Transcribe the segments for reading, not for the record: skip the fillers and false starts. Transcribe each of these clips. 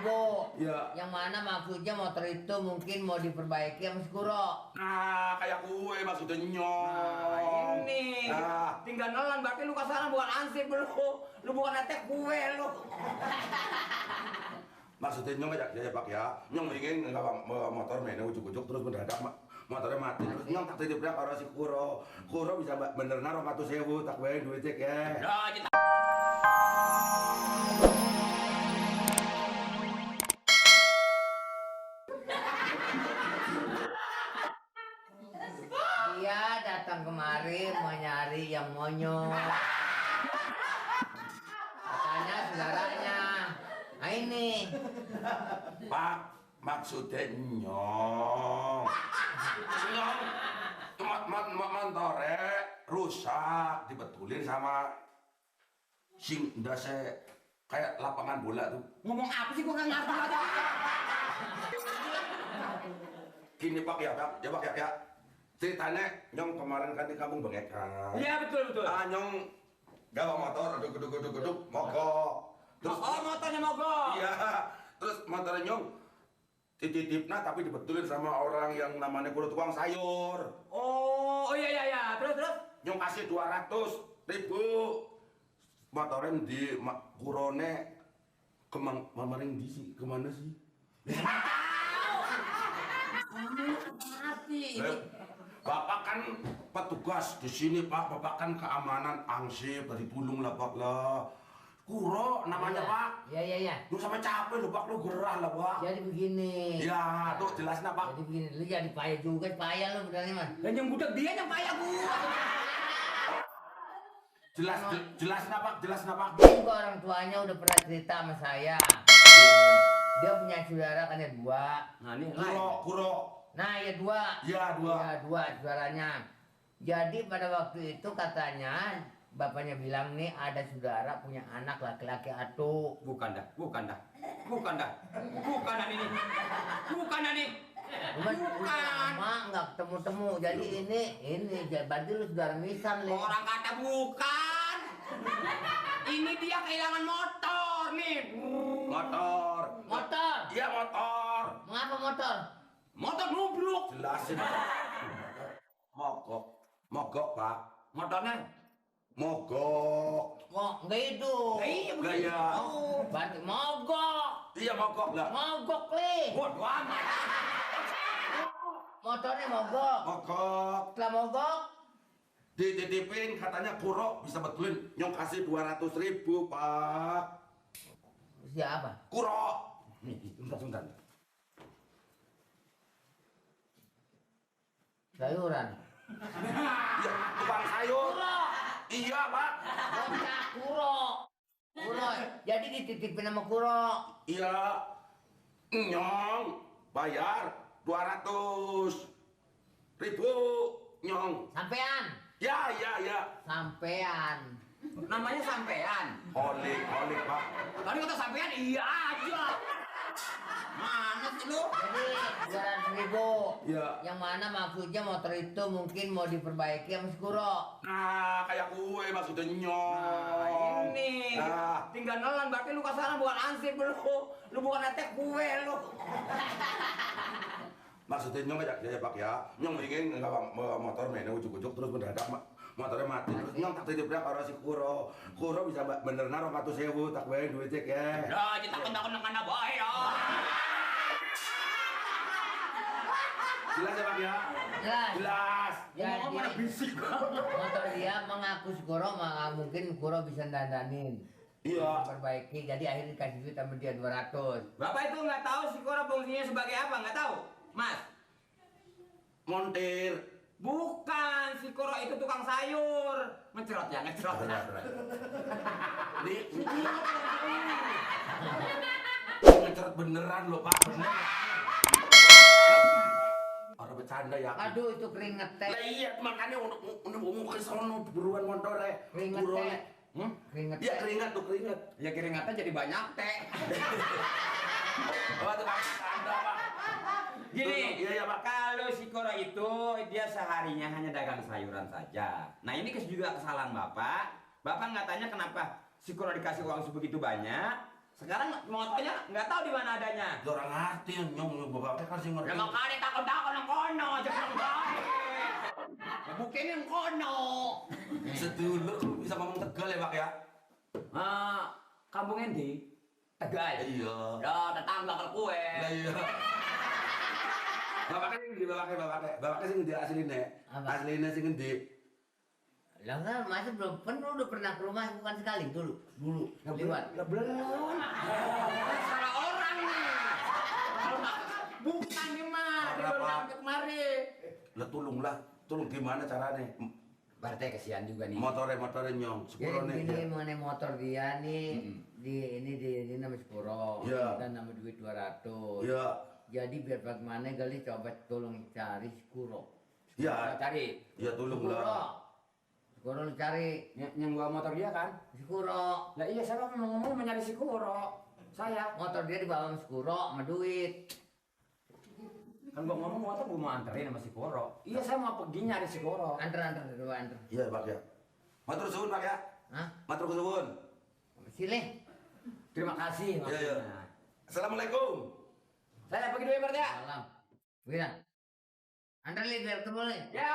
200.000. Iya. Yang mana maksudnya motor itu mungkin mau diperbaiki sama si Kuro. Nah, kayak kue maksudnya nyong. Nah, ini. Nah. Tinggal nelan, berarti lu kesana bukan ansip lu. Lu bukan netek kue lu. Maksudnya nyong aja ya Pak ya. Nyong ingin motor mainnya ujuk-ujuk terus mendadak motornya mati. Terus nyong tak titipnya karo si Kuro. Kuro bisa bener naro 400.000 tak bayar duit cek ya. Nah, kita Dia datang kemari mau nyari yang monyong. Katanya saudaranya. Nah ini. Pak, maksudnya nyong. Nyong motornya rusak dibetulin sama sing ndase kayak lapangan bola tuh. ngomong apa sih gua nggak ngerti aja. Gini Pak ya Pak, ya Pak ya. Ceritanya nyong kemarin kan di kampung Bengekang. Iya betul. Nyong gawa motor, geduk, mogok. Terus motornya mogok. iya, terus motornya nyong titipna tapi dibetulin sama orang yang namanya kudu tukang sayur. Oh iya. Terus. Nyong kasih 200.000. Motornya di kurone kemarin di sih, kemana sih? Mati ini. Bapak kan petugas di sini Pak, Bapak kan keamanan ansip dari pulung lah Pak lah. Kuro namanya Pak. Iya. Lu sampai capek lu Pak, lu gerah lah Pak. Jadi begini. Ya, tuh jelasin Pak. Jadi begini, lu jadi payah juga, payah lu benernya Mas. Dan yang budak dia yang payah gua. Jelasin Pak. Dia juga orang tuanya udah pernah cerita sama saya. Dia punya saudara kan ya 2. Nah ini Kuro. Nah ya 2. Iya, 2. Ya 2 saudaranya. Jadi pada waktu itu katanya bapaknya bilang nih ada saudara punya anak laki-laki atu. Bukan dah ini. Cuman udah lama nggak ketemu-temu. Jadi ini berarti lu saudara misan Le. Orang kata bukan. Ini dia kehilangan motor nih. Motor. Iya, motor. Mengapa motor? Motor nubruk. Jelasin. Mogok Pak. Motornya Mogok. Enggak itu. iya begitu. Gaya. Berarti mogok. Iya mogok lah. Mogok Le. Bodoh amat. Motornya mogok. Mogok. Setelah mogok, Dititipin katanya Kuro bisa betulin. Nyong kasih 200.000 Pak. siapa? Kuro. Sebentar. Sayuran. Iya, tukang sayur. Iya Pak. Bocah Kuro. Jadi dititipin sama Kuro. Iya. Nyong bayar 200.000 nyong. Sampean. Ya. Sampean. Namanya sampean. Holik Pak. Tadi kata sampean iya aja. Mana sih lu? Jadi 200.000. Iya. Yang mana maksudnya motor itu mungkin mau diperbaiki sama si Kuro. Nah, kayak kue maksudnya nyong. Nah, ini. Nah. Tinggal nelan, berarti lu kesana bukan ansip lu. Lu bukan netek kue lu. Maksudnya nyong aja ya Pak ya. Nyong ingin motor mainnya ujuk-ujuk terus mendadak motornya mati. Terus nyong tak titipnya karo si Kuro. Kuro bisa bener naro 400.000 tak bayar duit cek ya. Nah, kita kena bayar. Jelas ya Pak ya? Jelas. Ngomong mana bisik. Motor dia mengaku si Kuro, mungkin Kuro bisa dandanin. Iya. Perbaiki, jadi akhirnya dikasih duit sama dia 200. Bapak itu nggak tahu si Kora fungsinya sebagai apa, nggak tahu, Mas? Montir. Bukan, si Koro itu tukang sayur. Ngecerot ya. Ngeceret beneran loh Pak, bener. Orang bercanda ya. Aduh itu keringet teh. Lah iya makanya udah ke sono buruan motornya. Keringet teh. Keringet Iya teh. keringat tuh keringat. Ya keringatnya jadi banyak teh. Oh itu Pak bercanda Pak. Gini, Iya Pak. kalau si Koro itu dia seharinya hanya dagang sayuran saja. Nah ini juga kesalahan Bapak. Bapak nggak tanya kenapa si Koro dikasih uang sebegitu banyak, Sekarang motornya nggak tahu di mana adanya. Ya orang ngerti nyong bapaknya kan sing ngerti. Ya makanya takon-takon yang kono, jangan balik. Buktiin yang kono. Sedulur bisa ngomong Tegal ya Pak ya? Kampung endi? Tegal. Iya. Ya tetangga ke kue. Lah iya. Bapaknya sing ngendi bapaknya sing ngendi asline? Apa? Asline sing ngendi? Lah enggak, masa belum udah pernah ke rumah bukan sekali dulu lewat. Lah belum. Salah orang nih. Kalau nggak bukan nih mah, dia baru sampai kemari. Lah tolong gimana caranya? Berarti kesian juga nih. Motornya nyong, sepuro Jadi nih. ini mengenai motor dia nih, di nama Sepuro, Iya. dan nama duit 200. Iya. Jadi biar bagaimana kali coba tolong cari Sekuro. Iya. Cari. Ya tolong Sekuro, lah. Sekuro lu cari Yang bawa motor dia kan? Sekuro. Lah iya saya mau ngomong mencari si Kuro. Saya. Motor dia dibawa sama Sekuro sama duit. Kan gua ngomong motor gua mau anterin sama si Kuro. Iya saya mau pergi nyari si Kuro. Anter dua anter. Iya Pak ya. Matur suwun Pak ya. Hah? Matur suwun. Silih. Terima kasih. Iya iya. maksudnya. Assalamualaikum. Saya pergi dulu ya Bert ya. Salam. Bilang. Anter li biar ketemu li. Ya.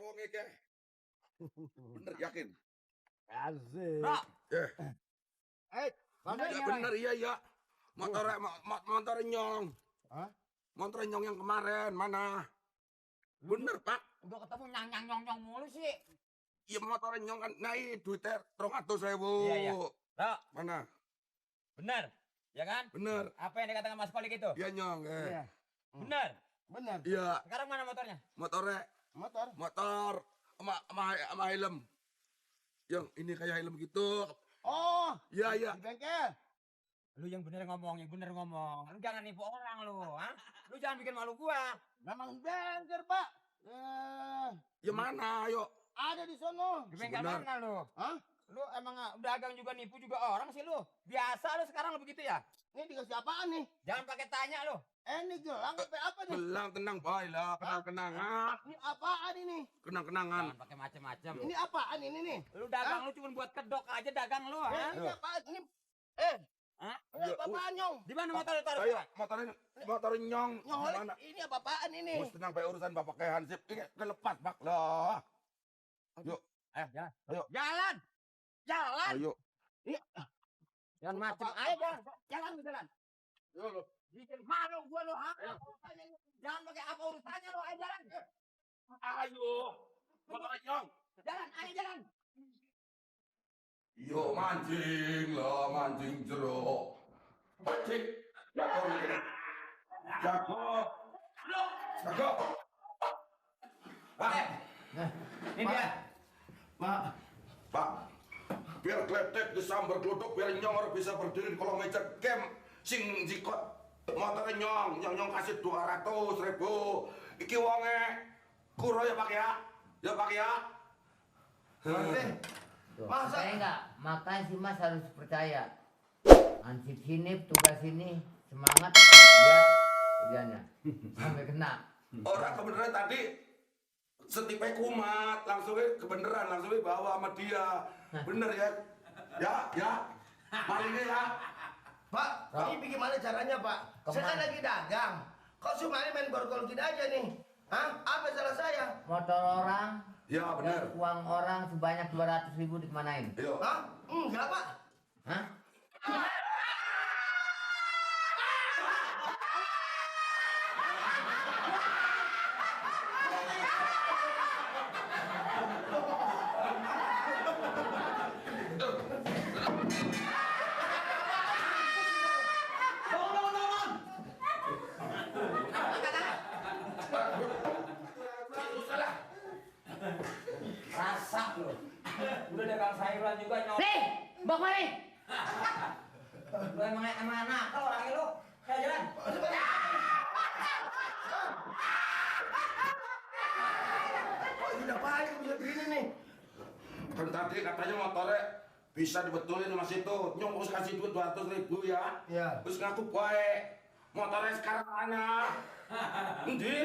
Wong iki. Bener yakin? Asik. Bro. Ya bener iya. Motor nyong. Hah? Motor nyong yang kemarin mana? Bener Pak. Udah ketemu nyong mulu sih. Iya motor nyong kan naik duitnya 300.000. Iya, iya. Bro, Mana? bener. Ya kan? Bener. Apa yang dikatakan Mas Kolik itu? Iya nyong. Iya. Bener. Benar. Iya. Sekarang mana motornya? Motor. Sama helm. Yang ini kayak helm gitu. Oh, Iya. di bengkel. Lu yang bener ngomong. Lu jangan nipu orang lu, ha? Lu jangan bikin malu gua. Memang bengkel, Pak. Ya mana? Ayo. Ada di sono. Di bengkel Bener. mana lu? Hah? Lu emang dagang juga nipu juga orang sih lu. Biasa lu sekarang lu begitu ya? Ini dikasih apaan nih? Jangan pakai tanya lu. Ini gelang apa nih? Belang tenang boy lah. Kenang-kenangan. Ini apaan ini? Kenang-kenangan. Jangan pakai macam-macam. Ini apaan ini nih? Lu dagang lu cuma buat kedok aja dagang lu, ha? Ini apaan? Ini Hah? ini apaan, Nyong? Di mana motor lu taruh? Ayo, motor nyong. Nyong, Mana? ini apaan ini? Mus tenang pakai urusan bapak kayak Hansip. Ini kelepas bak lah. Ayo, jalan. Ayo. Jalan. Ayo. Jangan macam. Ayo jalan. Yo, Bikin malu gua lu, ha? Jangan pakai apa urusannya lu, ayo jalan. Ayo. Motor nyong. Jalan. Yo mancing lah, mancing jeruk. Mancing. Jago. Pak. Ini dia. Pak. Biar kletek disambar gluduk, biar nyong bisa berdiri di kolong meja game. Sing jikot motornya nyong kasih 200.000. Iki wonge kuro ya Pak ya. Ya Pak ya. Masa? Percaya enggak? Makanya si Mas harus percaya. Ansip sini, tugas ini, semangat, lihat kerjanya. Sampai kena. Orang kebenaran tadi setipe kumat, langsungnya kebenaran, langsungnya bawa sama dia. Bener ya? Ya. Malingnya ya. Pak, ini bagaimana caranya, Pak? Saya kan Kemana? lagi dagang. Kok cuma main borgol gini aja nih? Hah? Apa salah saya? Motor orang, Ya bener. dan uang orang sebanyak 200.000 dikemanain? Ayo. Hah? Enggak, Pak. Hah? Rasa lu. Udah dagang sayuran juga nyok. Nih, bak mari. Lu emang anak kalau orangnya lu. Ayo jalan. Kok ini apaan bisa begini nih? Kan tadi katanya motornya bisa dibetulin sama situ. Nyong harus kasih duit 200.000 ya. Iya. Terus ngaku baik. Motornya sekarang mana? Endi?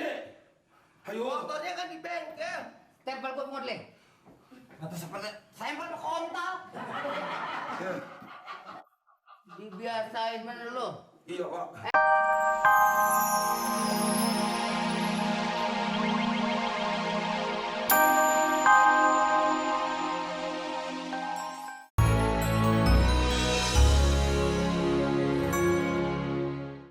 Ayo. Motornya kan di bengkel. Tempel gua model. Atau seperti saya mau kontol. Dibiasain mana lu? Iya, Pak.